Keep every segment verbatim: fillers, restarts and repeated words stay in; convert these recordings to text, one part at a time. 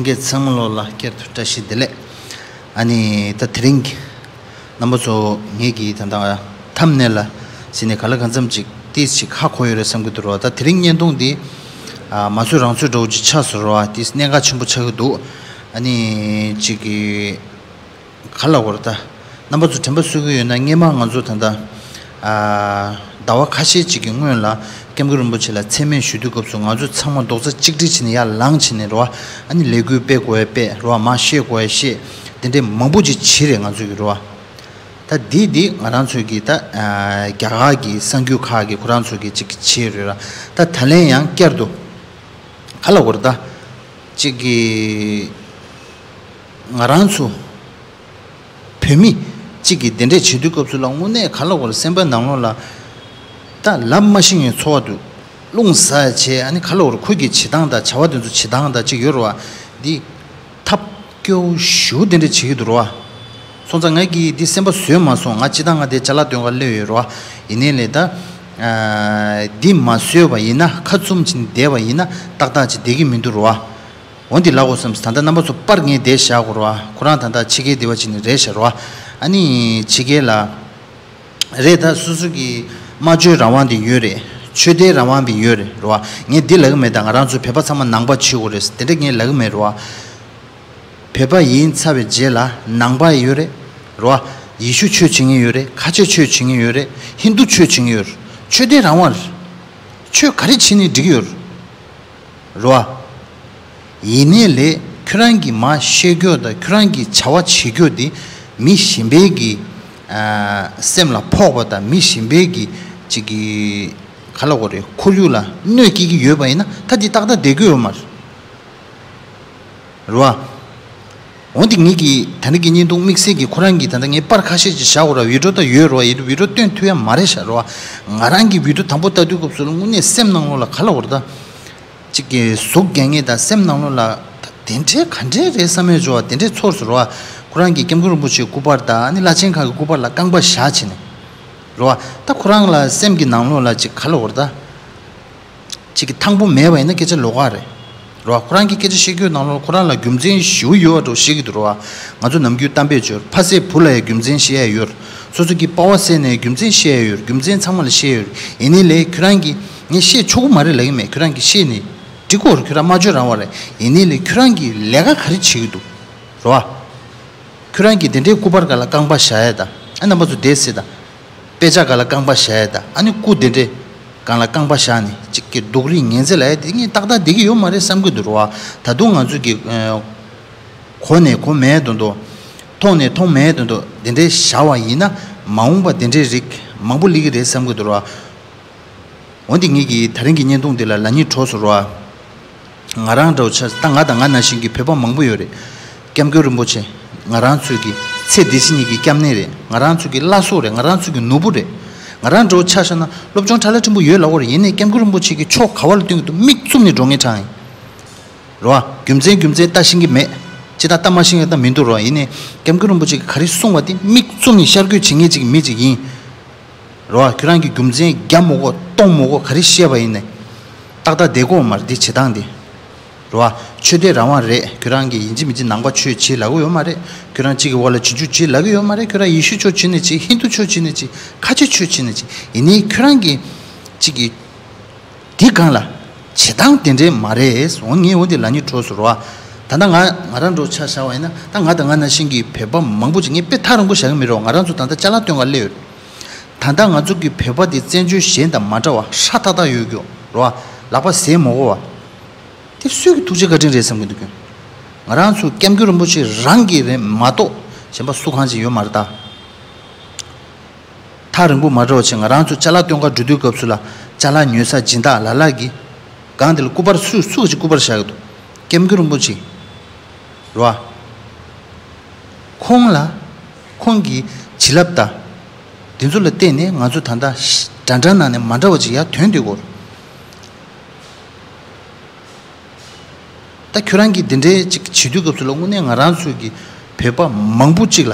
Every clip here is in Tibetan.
ལྷན་རྒྱས་ཚང་མ་ལོ་ལ་བསྐྱར་དུ་བཀྲ་ཤིས་བདེ་ལེགས། ཨ་ནི་ད་དེ་རིང་རྣམ་པ་ཚོ་ངེད་ཀྱིས་ད་ལྟ་ཐམ་ནེལ་ལ་ཟིན་ནས་ག་ལ་གང་འཚམ་ཅིག་ཏིས་ཅིག་ཧ་གོ་ཡོད་རེད་བསམ་གྱི་འདུག་རོ། ད་དེ་རིང་བརྙན་ཐུང་འདི་ཨ་མ་བཟོས་རང་བཟོས་འདྲ་བོ་ཅིག་ཆགས་སོང་རོ། ཨ་ཏིས་གནད་འགག་ཆེན་པོ་ཆགས་ཀྱི་འདུག་ཨ་ནི་ཅིག་གི་ག་ལ་བོར་ད། རྣམ་པ་ཚོ་དྲན་པ་གསོ་གི་ཡོད་ན་སྔས་མ་ང་ཚོ་ད་ལྟ་ཨ་ཟླ་བ་ཁ་ཤས་ཅིག་གི་སྔོན་ལ་སྐྱབས་མགོན་རིན་པོ་ཆེ་ལ་མཚན་སྨད་ཞུ་དུས་སྐབས་སུ་ང་ཚོ་ཚང་མ་རྡོག་རྩ་གཅིག་སྒྲིལ་བྱས་ནས་ཡར་ལངས་བྱས་ནས་རོ། ཨ་ནི་ལས་འགུལ་སྤེལ་དགོས་ཡ་སྤེལ་རོ། མ་བཤད་དགོས་ཡ་བཤད། དེ་འདྲའི་མང་པོ་ཅིག་བྱས་རེད་ང་ཚོ་གི་རོ། ད་འདི་འདི་ང་རང་ཚོ་གི་ད་ཨ་རྒྱ་གར་གི་གསར་འགྱུར་ཁག་གི་ཁོ་རང་ཚོ་གི་ཅིག་བྱས་རེད་ར། ད་ད་ལན་ཡང་བསྐྱར་དུ་ག་ལ་བོར་ད་ཅིག་གི་ང་རང་ཚོ་བོད་མི་གཅིག་གིས་དེ་འདྲས་བྱེད་དུས་སྐབས་སུ་ལ་དངོས་གནས་ག་ལ་བོར་སེམས་པ་ནང་ལོགས་ལ་ད་ལབ་མ་ཤེས་ངའི་ཚོར་བ་འདུག་རླུང་ཟ་ཡ་བྱས། ཨ་ནི་ག་ལ་བོར་ཁོ་གི་བྱེད་སྟངས་དང་བྱ་བ་དེ་ཚོ་བྱེད་སྟངས་དང་གཅིག་ཡོད་རེད་བ། འདི་ཐབས་སྐྱོ་བོ་ཞེ་པོ་དེ་འདྲས་བྱེད་ཀྱི་འདུག་རེད་བ། སོང་ཙང་ང་གིས་འདི་སེམས་པ་བཟོས་མ་སོང་། ང་སྤྱིར་བཏང་ང་དེ་ཅ་ལག་སྟོན་ག་སླེབས་ཡོད་རེད་བ། ཡིན་ནའི་ལས་ད་ཨ་འདི་མ་བཟོས་པ་ཡིན་ན། ཁ་བཙུམ་བྱས་ནས་བསྡད་པ་ཡིན་ན་ཏག་ཏག་ཅིག་བསྡད་ཀྱི་མི་འདུག་རེད་བ། འོ་འདི་ལབ་དགོས་བསམས། ད་ལྟ་རྣམ་པ་ཚོ་པར་ངས་བསྡད་བཞག་གོ་རེད་བ། ཁོ་རང་ད་ལྟ་ཕྱི་རྒྱལ་སྡེ་བ་ཅིག་ནས་རེད་བཞག་རེད་བ། ཨ་ནི་ཕྱི་རྒྱལ་ལ་རེད། ད་སོ་སོ་གི་སྨྲ་བརྗོད་རང་དབང་དེ་ཡོད་རེད། ཆོས་དད་རང་དབང་དེ་ཡོད་རེད་རེད་བ། ངས་འདི་ལབ་ཀྱི་མེད། ད་ང་རང་ཚོ་བོད་པ་ཚང་མ་ནང་པ་བྱེད་དགོས་རེད་དེ་འདྲ་ངས་ལབ་ཀྱི་མེད་རེད་བ། བོད་པ་ཡིན་ཚར་བའི་རྗེས་ལ་ནང་པ་ཡོད་རེད་རེད་བ། ཡེ་ཤུ་ཆོས་བྱེད་མཁན་ཡོད་རེད། ཁ་ཆེ་ཆོས་བྱེད་མཁན་ཡོད་རེད། ཧིན་དུ་ཆོས་བྱེད་མཁན་ཡོད་རེད། ཆོས་དད་རང་དབང་རེད། ཆོས་ག་རེ་བྱེད་ནས་འགྲིག་གི་ཡོད་རེད། རེད་བ། ཡིན་ནའི་ལས་ཁྱོད་རང་གིས་མར་བཤད་རྒྱུ་དང་ཁྱོད་རང་གིས་བྱ་བ་བྱེད་རྒྱུ་དེ་མི་གཞན་པའི་གི་ཨ་སེམས་ལ་ཕོག་པ་དང་མི་གཞན་པའི་གི་ཅིག་གི་ག་ལ་གོ་རེད། ཁོར་ཡུག་ལ་གནོད་སྐྱེལ་གྱི་ཡོད་པ་ཡིན་ན་ད་འདི་ཏག་ཏག་བསྡད་རྒྱུ་ཡོད་མ་རེད། རེད་བ། འོན་ཏེ་ངེད་ཀྱིས་ད་ནི་གི་བརྙན་ཐུང་དམིགས་བསལ་གྱི་ཁོ་རང་གིས་ད་ལྟ་ངས་པར་ཁ་ཤས་ཅིག་བཞག་དགོས་ར། བི་ཌིའོ་ད་ཡོད་རེད་བ། ཡིན་རུང་བི་ཌིའོ་སྟོན་ཐུབ་ཡ་མ་རེད་ཤག་རེད་བ། ང་རང་གི་བི་ཌིའོ་དང་པོ་ལྟ་དུས་སྐབས་སུ་ལ་དངོས་གནས་སེམས་ནང་ལོགས་ལ་ག་ལ་བོར་ད། གཅིག་གི་ཟུག་རྒྱག་ངེས་དང་སེམས་ནང་ལོགས་ལ་ད་དེ་འདྲའི་ག་འདྲའི་རེད་བསམ་ཡས་འབྱོར་བ་དེ་འདྲའི་ཚོར་སོང་ར། ཁོ་རང་གི་སྐྱབས་མགོན་རིན་པོ་ཆེའི་སྐུ་པར་དང་ཨ་ནི་བླ་ཆེན་ཁག་གི་སྐུ་པར་ལ་རྐང་པ་བཞག་བྱས་ནས་ར། ད་ཁོ་རང་ལ་སེམས་ཀྱི་ནང་ལོགས་ལ་ཅིག་ག་ལ་བོར་ད། ཅིག་གི་ཐང་པོ་མེད་པ་ཡིན་ན་སྐད་ཆ་ལོགས་ཀ་རེད་ར། ཁོ་རང་གི་སྐད་ཆ་བཤད་རྒྱུའི་ནང་ལོགས་ཁོ་རང་ལ་རྒྱུ་མཚན་ཞེ་པོ་ཡོད་པ་འདྲ་བོ་བཤད་ཀྱི་འདུག་ར། ང་ཚོ་ནམ་རྒྱུན་གཏམ་དཔེ་བརྗོད། ཕ་སྲས་བུ་ལ་ཡང་རྒྱུ་མཚན་བཤད་ཡ་ཡོད། སོ་སོ་གི་པ་ཕ་བསད་ནའི་རྒྱུ་མཚན་བཤད་ཡ་ཡོད། རྒྱུ་མཚན་ཚང་མ་ལ་བཤད་ཡ་ཡོད། ཡིན་ནའི་ལས་ཁྱོད་རང་གིས་ངས་བཤད་ཆོག་གི་མ་རེད་ལབ་ཀྱི་མེད། ཁྱོད་རང་གིས་བཤད་ནས་འགྲིག་གོ་ར། ཁྱོད་རང་སྨྲ་བརྗོད་རང་དབང་རེད། ཡིན་ནའི་ལས་ཁྱོད་རང་གིས་ལས་ཀ་ག་རེ་བྱེད་ཀྱི་འདུག་ར། ཁྱོད་རང་གིས་དེ་འདྲའི་སྐུ་པར་སྒང་ལ་རྐང་པ་བཞག་ཡ་དང་ཨ་རྣམ་པ་ཚོ་བསྡད་སྲིད་དང་། དཔེ་ཆ་སྒང་ལ་རྐང་པ་བཞག་ཡ་དང་ཨ་ནི་སྐུ་དེ་འདྲའི་སྒང་ལ་རྐང་པ་བཞག་ནས་ཅིག་གི་སྡུག་རུས་ངན་ཚད་ལ་ཡ་དེ་ངས་ཏག་ཏག་བསྡད་ཀྱི་ཡོད་མ་རེད་བསམ་གྱི་འདུག་ར་བ། ད་དུང་ང་ཚོ་གི་ཨ་གོ་ནས་གོ་མེད་དོན་དུ། མཐོང་ནས་མཐོང་མེད་དོན་དུ་དེ་འདྲའི་བཞག་པ་ཡིན་ན་མ་འོངས་པ་དེ་འདྲའི་རིགས་མང་པོ་སླེབས་ཀྱི་རེད་བསམ་གྱི་འདུག་ར་བ། འོན་ཏེ་ངེད་ཀྱིས་ད་རིང་གི་བརྙན་ཐུང་འདི་ལ་ལབ་སྙིང་བྲོ་སོང་ར། ང་རང་འདྲ་བོ་ཆགས་ད་ང་དང་ང་ནང་བཞིན་གྱི་བོད་པ་མང་པོ་ཡོད་རེད། སྐྱབས་མགོན་རིན་པོ་ཆེ་ང་རང་ཚོའི་གི་ཚེ་འདི་ཕྱི་གཉིས་ཀྱི་སྐྱབས་གནས་རེད། ང་རང་ཚོའི་གི་བླ་སྲོག་རེད། ང་རང་ཚོའི་གི་ནོར་བུ་རེད། ང་རང་འདྲ་བོ་ཆ་བཞག་ན་སློབ་སྦྱོང་ཁྲ་ལ་ཕྲན་བུ་ཡོད་ལབ་ཀྱི་ཡོད་རེད། ཡིན་ནའི་སྐྱབས་མགོན་རིན་པོ་ཆེ་གི་ཕྱོགས་ག་བ་ལ་སྟོན་གྱི་འདུག་མིག་བཙུམ་ནས་འགྲོ་ངེས་དྲགས་ཡིན། རེད་བ། རྒྱུ་མཚན་རྒྱུ་མཚན་ལྟ་ཤེས་ཀྱི་མེད། ཅི་ལྟ་ལྟ་མ་ཤེས་ཀྱི་ལྟ་མི་འདུག་རོ། ཡིན་ནའི་སྐྱབས་མགོན་རིན་པོ་ཆེ་གིས་ག་རེ་གསུངས་པ་དེ་མིག་བཙུམ་ནས་ཤར་བསྐྱོད་བྱེད་མཁན་ཅིག་མི་ཅིག་ཡིན། རེད་བ། ཁྱོད་རང་གིས་རྒྱུ་མཚན་བརྒྱ་མ་གོ་སྟོང་མ་གོ་ག་རེ་བཤད་པ་ཡིན་ནའི། ཏག་ཏག་བསྡད་དགོས་མ་རེད་འདི་བྱེད་སྟངས་འདི། རེད་བ། ཆོས་དད་རང་དབང་རེད། ཁྱོད་རང་གིས་ཡིན་གཅིག་མིན་གཅིག་ནང་པ་ཆོས་བྱེད་ལབ་ཀྱི་ཡོད་མ་རེད། ཁྱོད་རང་གཅིག་གི་འོག་ལ་བྱེད་རྒྱུ་བྱེད་ལབ་ཀྱི་ཡོད་མ་རེད། ཁྱོད་རང་ཡེ་ཤུ་ཆོས་བྱེད་ནའི་བྱེད། ཧིན་དུ་ཆོས་བྱེད་ནའི་བྱེད། ཁ་ཆེ་ཆོས་བྱེད་ནའི་བྱེད། ཡིན་ནའི་ཁྱོད་རང་གིས་གཅིག་གི་དེ་སྒང་ལ་བྱེད་སྟངས་དེ་འདྲས་མ་རེད། འོ་ངས་འོ་དེ་ལབ་སྙིང་བྲོ་སོང་ར། ད་ལྟ་ང་ང་རང་འདྲ་བོ་ཆ་བཞག་པ་ཡིན་ན་ད་ང་དང་ང་ནང་བཞིན་གྱི་བོད་པ་མང་པོ་ཅིག་ངས་དཔེ་ཐག་རིང་པོ་བཞག་གི་མེད་རོགས། ང་རང་ཚོ་ད་ལྟ་ཅ་ལག་སྟོན་ག་སླེབས་ཡོད། ད་ལྟ་ང་ཚོ་གི་བོད་པ་དེ་བཙན་བྱོལ་གཞན་དང་མ་འདྲ་བ་ཧྲ་ཐག་ཐག་ཡོད་རྒྱུ་རོ། ལག་པ་ཟས་མ་དགོས་པ། དེ་སུས་ཀྱི་ཐུགས་རྗེ་བཀའ་དྲིན་རེད་བསམ་གྱི་འདུག་གི། ང་རང་ཚོ་སྐྱབས་མགོན་རིན་པོ་ཆེ་རང་གིས་རེད་མ་གཏོགས་གཞན་པ་སུ་གང་ཅིག་ཡོད་མ་རེད་ད། ཐག་རིང་པོ་མ་འགྲོ་བ་བྱས་ང་རང་ཚོ་ཅ་ལག་སྟོན་ག་འགྲོ་དུས་སྐབས་སུ་ལ་ཅ་ལག་ཉོ་ས་སྦྱིན་བདག་ལ་ལ་གི་སྒང་དེ་ལ་སྐུ་པར་སུ་སུ་ག་ཅིག་སྐུ་པར་བཞག་གི་འདུག་སྐྱབས་མགོན་རིན་པོ་ཆེ་རེད་བ། ཁོང་ལ་ཁོང་གི་བྱིན་རླབས་དང་དེ་ཚོ་ལ་བརྟེན་ནས་ང་ཚོ་ད་ལྟ་འདྲ་འདྲ་ནང་ནས་མ་འདྲ་བ་ཅིག་ཡར་ཐོན་བསྡད་ཀྱི་ཡོད་རེད། ད་ཁྱོད་རང་གིས་འདི་འདྲའི་ཅིག་བྱེད་དུས་སྐབས་སུ་ལ་དངོས་གནས་ང་རང་ཚོའི་གི་བོད་པ་མང་པོ་ཅིག་ལ་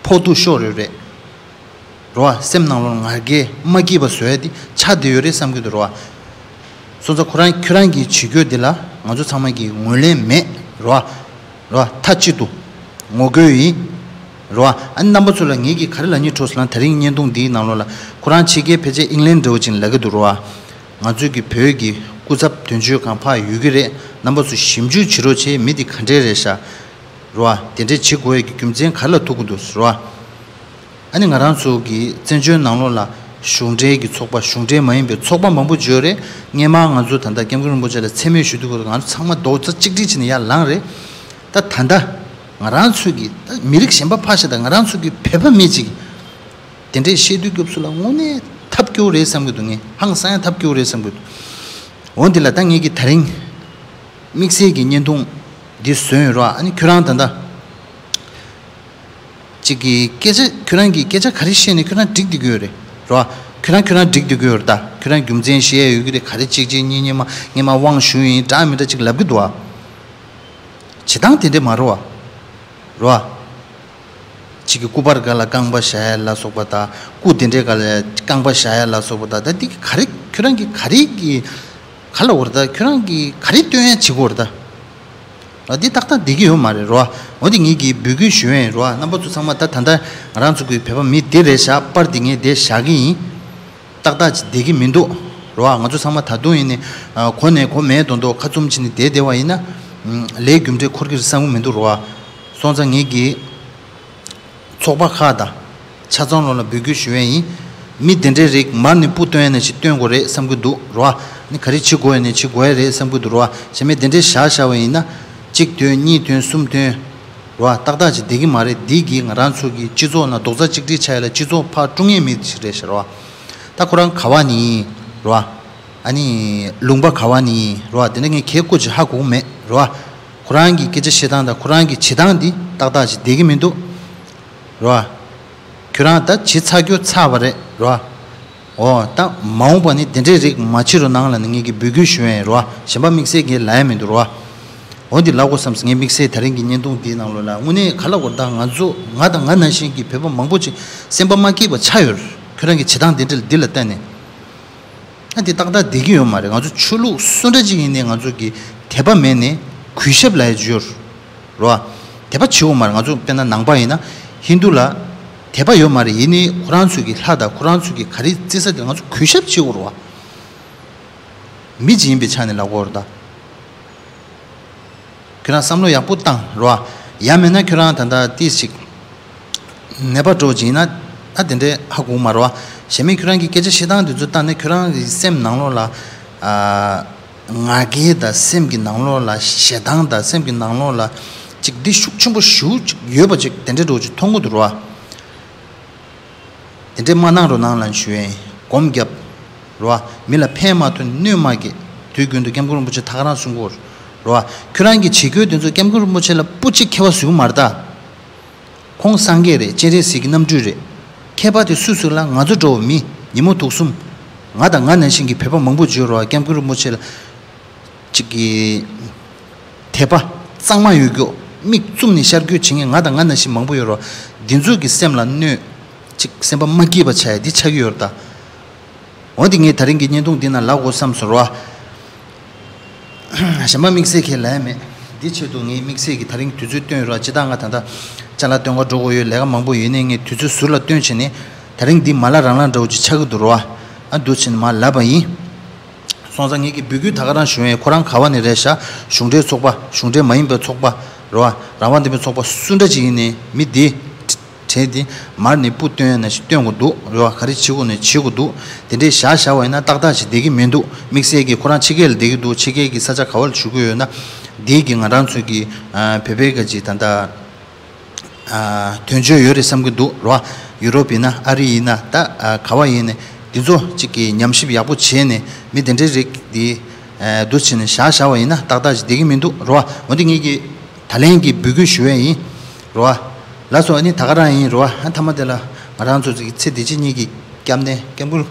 ཕོག་ཐུག་ཤོར་ཡོད་རེད། རོ་བ། སེམས་ནང་ལོགས་ང་རྒྱལ་མ་སྐྱིད་པ་བཟོ་ཡ་དེ་ཆགས་བསྡད་ཡོད་རེད་བསམ་གྱི་འདུག་རོ་བ། སོང་ཙང་ཁོ་རང་ཁྱོད་རང་གིས་བྱེད་རྒྱུ་འདི་ལ་ང་ཚོ་ཚང་མ་གིས་ངོས་ལེན་མེད། རོ། རོ། མཐའ་གཅིག་ཏུ་ངོ་རྒོལ་ཡིན། རོ། ཨ་ནི་རྣམ་པ་ཚོ་ལ་ངེད་ཀྱིས་ག་རེ་ལབ་སྙིང་བྲོ་སོང་ལབ་ན། དེ་རིང་བརྙན་ཐུང་འདིའི་ནང་ལོགས་ལ་ཁོ་རང་ཕྱི་རྒྱལ་ཕལ་ཆེར་ཨིང་ལན་འདྲ་བོ་ཅིག་ལབ་ཀྱི་འདུག་རོ། ང་ཚོའི་གི་བོད་ཀྱི་སྐུ་ཚབ་དོན་གཅོད་གང་ཕར་ཡོད་ཀྱི་རེད། རྣམ་པ་ཚོ་ཞིབ་འཇུག་བྱེད་རོགས་བྱེད། མི་འདི་ག་འདྲས་རེད་ཤག་རོ། དེ་འདྲས་བྱེད་དགོས་ཡས་ཀྱི་རྒྱུ་མཚན་ག་རེ་ལ་ཐུག་གི་འདུག་རོ། ཨ་ནི་ང་རང་ཚོ་གི་བཙན་བྱོལ་ནང་ལོགས་ལ་གཞུང་འབྲེལ་གྱི་ཚོགས་པ། གཞུང་འབྲེལ་མ་ཡིན་པའི་ཚོགས་པ་མང་པོ་ཡོད་རེད། སྔོན་མ་ང་ཚོ་ད་ལྟ་སྐྱབས་མགོན་རིན་པོ་ཆེ་ལ་མཚན་སྨད་ཞུ་དུས་སྐབས་ང་ཚོ་ཚང་མ་རྡོག་རྩ་གཅིག་སྒྲིལ་བྱས་ནས་ཡར་ལངས་རེད། ད་ད་ལྟ་ང་རང་ཚོ་གི་ད་མི་རིགས་གཞན་པ་ཕར་བཞག་ད་ང་རང་ཚོ་གི་བོད་པ་མི་གཅིག་དེ་འདྲས་བཤད་དུས་སྐབས་སུ་ལ་དངོས་གནས་ཐབས་སྐྱོ་བོ་རེད་བསམ་གྱི་འདུག་ངས་ཧང་སང་ཡང་ཐབས་སྐྱོ་བོ་རེད་བསམ་གྱི་འདུག་འོ་འདི་ལ་ད་ངས་ཀྱི་ད་རིང་དམིགས་བསལ་གྱི་བརྙན་ཐུང་འདི་བཟོས་ཡོད་རོ། ཨ་ནི་ཁྱོད་རང་ད་ལྟ་གཅིག་གི་སྐད་ཆ། ཁྱོད་རང་གིས་སྐད་ཆ་ག་རེ་བཤད་ནས་ཁྱོད་རང་འགྲིག་བསྡད་ཀྱི་ཡོད་རེད་རོ། ཁྱོད་རང་ཁྱོད་རང་འགྲིག་བསྡད་ཀྱི་ཡོད་རེད། ད་ཁྱོད་རང་རྒྱུ་མཚན་བཤད་ཡ་ཡོད་ཀྱི་རེད། ག་རེ་གཅིག་གཅིག་གཉིས་གཉིས་མ་གཉིས་མ་དབང་ཞུ་ཡིན་འདྲ་མི་འདྲ་གཅིག་ལབ་ཀྱི་འདུག་ཨ། བྱེད་སྟངས་དེ་འདྲས་མ་རེད་བ། རོ། གཅིག་གི་སྐུ་པར་སྒང་ལ་རྐང་པ་བཞག་ཡ་ལ་སོགས་པ་དང་། སྐུ་དེ་འདྲས་སྒང་ལ་རྐང་པ་བཞག་ཡ་ལ་སོགས་པ་དང་། ད་འདི་ག་རེ་ཁྱོད་རང་གིས་ག་རེ་གི་ག་ལ་འོར་ད། ཁྱོད་རང་གིས་ག་རེ་སྟོན་ཡ་བྱེད་དགོས་རེད་ད། འདི་ཏག་ཏག་བསྡད་ཀྱི་ཡོད་མ་རེད་རོ། འོ་འདི་ངེད་ཀྱིས་འབོད་སྐུལ་ཞུ་ཡ་ཡིན་རོ། རྣམ་པ་ཚོ་ཚང་མ་ད་ད་ལྟ་ང་རང་ཚོ་གི་བོད་པ་མི་དེ་རེད་ཤག་པར་འདི་ངས་འདིར་བཞག་གི་ཡིན། ཏག་ཏག་ཅིག་བསྡད་ཀྱི་མི་འདུག་རོ། ང་ཚོ་ཚང་མ་ད་དུང་ཡིན་ནའི་གོ་ནས་གོ་མེད་མདོག་མདོག་ཁ་བཙུམ་བྱས་ནས་བསྡད་བསྡད་པ་ཡིན་ན། ལས་རྒྱུ་འབྲས་འཁོར་གྱི་རེད་བསམ་གྱི་མི་འདུག་རོ། སོང་ཙང་ངེད་ཀྱིས་ཚོགས་པ་ཁག་དང་ཆ་ཚང་ལོག་ལ་འབོད་སྐུལ་ཞུ་ཡས་ཡིན། མི་དེ་འདྲའི་རིགས་མར་ནས་སྤུ་བཏོན་ཡས་ནས་ཞིག་བཏོན་དགོས་རེད་བསམ་གྱི་འདུག་རོ། ནི་ག་རེ་བྱེད་དགོས་ཡས་ནས་བྱེད་དགོས་ཡས་རེད་བསམ་གྱི་འདུག་རོ། གཞན་མི་དེ་འདྲའི་བཞག་བཞག་པ་ཡིན་ན། གཅིག་ཐོན་གཉིས་ཐོན་གསུམ་ཐོན། རོ། ཏག་ཏག་ཅིག་བསྡད་ཀྱི་མ་རེད། འདི་གིས་ང་རང་ཚོ་གི་སྤྱི་ཚོགས་ནང་རྡོག་རྩ་གཅིག་སྒྲིལ་ཆགས་ཡས་ལ་སྤྱི་ཚོགས་ཕར་དཀྲུག་མཁན་མི་ཞིག་རེད་ཤག་རོ། ད་ཁོ་རང་ག་བ་ནས་ཡིན་རོ། ཨ་ནི་ལུང་པ་ག་བ་ནས་ཡིན་རོ། དེ་འདྲ་ངས་ཁྱེད་སྐུ་མཁྱེན་ཧ་གོ་གི་མེད་རོ། ཁོ་རང་གི་སྐད་ཆ་བཤད་སྟངས་དང་ཁོ་རང་གི་བྱེད་སྟངས་འདི་ཏག་ཏག་ཅིག་བསྡད་ཀྱི་མི་འདུག་རོ། ཁྱོད་རང་ད་བྱེད་ཚར་རྒྱུ་ཚར་བ་རེད་རོ། འོ་ད་མ་འོངས་པ་ནི་དེ་འདྲའི་རིགས་མ་བྱེད་རོགས་གནང་ལབ་ནས་ངེད་ཀྱིས་འབོད་སྐུལ་ཞུ་ཡས་ཡིན་རོ། གཞན་པ་དམིགས་བསལ་གྱི་ལབ་ཡ་མི་འདུག་རོ། འོ་འདི་ལབ་དགོས་བསམས་སོང་། ངས་དམིགས་བསལ་ད་རིང་གི་བརྙན་ཐུང་འདིའི་ནང་ལོགས་ལ་དངོས་གནས་ག་ལབ་དགོས་རེད། ད་ང་ཚོ་ང་དང་ང་ནང་བཞིན་གྱི་བོད་པ་མང་པོ་ཅིག་སེམས་པ་མ་སྐྱིད་པ་ཆགས་ཡོད་རེད། ཁྱོད་རང་གི་བྱེད་སྟངས་འདི་འདྲ་འདི་ལ་བལྟས་ནས། ཨ་འདི་ཏག་ཏག་བསྡད་ཀྱི་ཡོད་མ་རེད། ང་ཚོ་ཆོས་ལུགས་སུ་འདྲ་ཅིག་ཡིན་ནའི་ང་ཚོ་གི་དད་པ་མེད་ནས་གུས་ཞབས་ལབ་ཡ་ཅིག་ཡོད་རེད། རོ། དད་པ་བྱེད་དགོས་མ་རེད། ང་ཚོ་དཔེར་ན་ནང་པ་ཡིན་ན་ཧིན་དུ་ལ་དད་པ་ཡོད་མ་རེད། ཡིན་ནའི་ཁོ་རང་ཚོ་གི་ལྷ་དང་ཁོ་རང་ཚོ་གི་ག་རེ་བརྩི་ས་དེ་ང་ཚོ་གུས་ཞབས་བྱེད་དགོས་རེད་བ། མི་ཅིག་ཡིན་པའི་ཆ་ནས་ལབ་དགོས་རེད་ད། ཁྱོད་རང་བསམ་བློ་ཡག་པོ་བཏང་རོ། ཡང་མིན་ན་ཁྱོད་རང་ད་ལྟ་ཏིས་ཅིག་ནད་པ་འདྲ་བོ་ཅིག་ཡིན་ན་ད་དེ་འདྲའི་ཧ་གོ་མ་རོ། གཞན་མིན་ཁྱོད་རང་གི་སྐད་ཆ་བཤད་སྟངས་དེ་ཚོ་བལྟས་ནས་ཁྱོད་རང་གི་སེམས་ནང་ལོགས་ལ་ཨ། ང་རྒྱལ་དང་སེམས་ཀྱི་ནང་ལོགས་ལ་ཞེ་སྡང་དང་སེམས་ཀྱི་ནང་ལོགས་ལ་ཅིག་འདི་ཤུགས་ཆེན་པོ་ཞེ་པོ་ཅིག་ཡོད་པ་ཅིག་དེ་འདྲའི་འདྲ་བོ་ཅིག་མཐོང་གི་འདུག་རོ། དེ་འདྲའི་མ་གནང་རོགས་གནང་ལབ་ཞུ་ཡས་ཡིན། སྒོམ་རྒྱབ་རོ། མི་ལ་ཕན་མ་ཐོགས་གནོད་མ་སྐྱེལ། དུས་རྒྱུན་དུ་སྐྱབས་མགོན་རིན་པོ་ཆེ་ད་ག་རང་གསུང་གི་ཡོད་རོ། ཁྱོད་རང་གི་བྱེད་སྒོ་དེ་ཚོ་སྐྱབས་མགོན་རིན་པོ་ཆེ་ལ་སྤུ་གཅིག་ཁྱད་པར་བཟོ་གི་མ་རེད་ད། ཁོང་སངས་རྒྱས་རེད། སྤྱན་རས་གཟིགས་ཀྱི་རྣམ་སྤྲུལ་རེད། ཁྱད་པར་དེ་སུ་ཟིག་ལ་ང་ཚོ་འདྲ་བོ་མི་ཉིན་མོ་དུག་གསུམ། ང་དང་ང་ནང་བཞིན་གྱི་བོད་པ་མང་པོ་ཅིག་ཡོད་རེད་བ། སྐྱབས་མགོན་རིན་པོ་ཆེ་ལ་ཅིག་གི་དད་པ་གཙང་མ་ཡོད་རྒྱུ། མིག་བཙུམ་ནས་ཤར་བསྐྱོད་བྱེད་མཁན་ང་དང་ང་ནང་བཞིན་མང་པོ་ཡོད་རེད་བ། འདི་ཚོ་གི་སེམས་ལ་གནོད་ཅིག་སེམས་པ་མ་སྐྱིད་པ་ཆགས་ཡ་འདི་ཆགས་ཀྱི་ཡོད་རེད་ད། འོ་འདི་ངས་ད་རིང་གི་བརྙན་ཐུང་འདི་ནང་ལབ་དགོས་བསམ་སོང་རོ། གཞན་པ་དམིགས་བསལ་གྱི་ལབ་ཡ་མེད། འདི་ཆེད་དུ་ངས་དམིགས་བསལ་གྱི་ད་རིང་དུས་ཚོད་བཏོན་ཡོད་ར། ཅི་ལྟར་ང་ད་ལྟ་ཅ་ལག་སྟོན་ག་འགྲོ་དགོས་ཡོད། ལས་ཀ་མང་པོ་ཡོད་ནའི་ངས་དུས་ཚོད་ཟུར་ལ་བཏོན་བྱས་ནས་ད་རིང་འདི་མ་ལབ་རང་ལབ་འདྲ་བོ་ཅིག་ཆགས་ཀྱི་འདུག་ར། ཨ་འདུག་བྱས་ནས་མར་ལབ་པ་ཡིན། སོང་ཙང་ངེད་ཀྱི་འབོད་སྐུལ་ད་ག་རང་ཞུ་ཡས། ཁོ་རང་ག་བ་ནས་རེད་ཤག་གཞུང་འབྲེལ་ཚོགས་པ། གཞུང་འབྲེལ་མ་ཡིན་པའི་ཚོགས་པ་རེད་བ། རང་དབང་ལྡན་པའི་ཚོགས་པ་སུ་འདྲ་ཅིག་ཡིན་ནའི་མི་དེ་གྲས་དེ་མར་ནས་སྤུ་བཏོན་ཡ་ནང་བཞིན་བཏོན་དགོས་འདུག་རེད་བ། ག་རེ་བྱེད་དགོས་ནས་བྱེད་དགོས་འདུག་དེ་འདྲས་བཞག་བཞག་པ་ཡིན་ན་ཏག་ཏག་ཅིག་བསྡད་ཀྱི་མི་འདུག་དམིགས་བསལ་གྱིས་ཁོ་རང་ཕྱི་རྒྱལ་ལ་བསྡད་ཀྱི་འདུག་ཕྱི་རྒྱལ་གྱི་ས་ཆ་ག་བ་ལ་བཞུགས་ཀྱི་ཡོད་ན། དེ་གི་ང་རང་ཚོ་གི་ཨ་བོད་པའི་ག་ཅིག་ད་ལྟ་ཨ་དོན་གཅོད་ཡོད་རེད་བསམ་གྱི་འདུག་རེད་བ། ཡུ་རོབ་ཡིན་ན་ཨ་རི་ཡིན་ན་ད་ཨ་ག་བ་ཡིན་ནའི་འདི་ཚོ་གཅིག་གི་ཉམས་ཞིབ་ཡག་པོ་བྱས་ནས་མི་དེ་འདྲའི་རིགས་འདི་ཨ་འདུག་བྱས་ནས་བཞག་བཞག་པ་ཡིན་ན་ཏག་ཏག་ཅིག་བསྡད་ཀྱི་མི་འདུག་རེད་བ། འོ་འདི་ངེད་ཀྱི་ད་ལན་གྱི་འབོད་སྐུལ་ཞུ་ཡས་ཡིན། རེད་བ། ལགས་སོ། ཨ་ནི་ད་ག་རང་ཡིན་རེད་བ། ཨ་མཐའ་མ་དེ་ལ་ང་རང་ཚོ་ཚོ་གི་ཚེ་འདི་ཕྱི་གཉིས་ཀྱི་སྐྱབས་གནས་སྐྱབས་མགོན་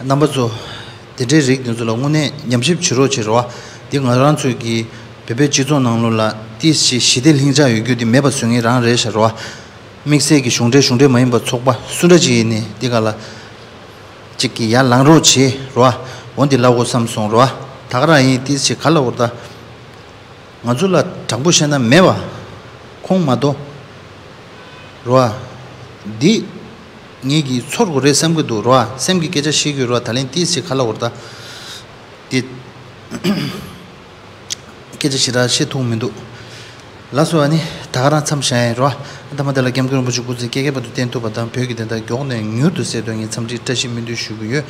རྣམ་པ་ཚོ། དེ་འདྲའི་རིགས་དེ་ཚོ་ལ་དངོས་གནས་ཉམས་ཞིབ་བྱེད་རོགས་བྱེད་རེད་བ། འདི་ང་རང་ཚོ་གི་བོད་པའི་སྤྱི་ཚོགས་ནང་ལོགས་ལ་ཏིས་ཞི་ཞི་བདེ་ལྷིང་འཇགས་ཡོད་རྒྱུ་དེ་མེད་པ་བཟོ་མཁན་རང་རེད་ཤག་རེད་བ། དམིགས་བསལ་གྱི་གཞུང་འབྲེལ་གཞུང་འབྲེལ་མ་ཡིན་པ་ཚོགས་པ་སུ་འདྲ་ཅིག་ཡིན་ནའི་འདི་ག་ལ་ཅིག་གི་ཡར་ལངས་རོགས་བྱེད་རོ། འོ་འདི་ལབ་དགོས་བསམ་སོང་རོ། ད་ག་རང་ཡིན་ཏིས་ཞིག་ག་ལབ་དགོས་རེད་ད། ང་ཚོ་ལ་དྲང་པོ་བཤད་ན་མེད་པ། ཁོང་མ་གཏོགས། རོ། འདི། ངེད་ཀྱིས་ཚོར་དགོས་རེད་བསམ་གྱི་འདུག་རོ། སེམས་ཀྱི་སྐད་ཆ་བཤད་ཀྱི་རོ། ད་ལན་ཏིས་ཞིག་ག་ལབ་དགོས་རེད་ད། འདི། སྐད་ཆ་ཞེ་དྲག་བཤད་ཐུབ་མི་འདུག་ལགས་སོ། ཨ་ནི་ད་ག་རང་མཚམས་བཞག་ཡིན་རོ། ཨ་ད་མ་དེ་ལ་སྐྱབས་མགོན་རིན་པོ་ཆེ་སྐུ་ཚེ་བསྐལ་བརྒྱའི་བར་དུ་བརྟན་ཐུབ་པ་དང་བོད་ཀྱི་བདེན་མཐའ་མགྱོགས་ནས་མྱུར་དུ་གསལ་དོན་ངས་འཚམས་འདྲི་བཀྲ་ཤིས་སྨོན་འདུན་ཞུ་གི་ཡོད།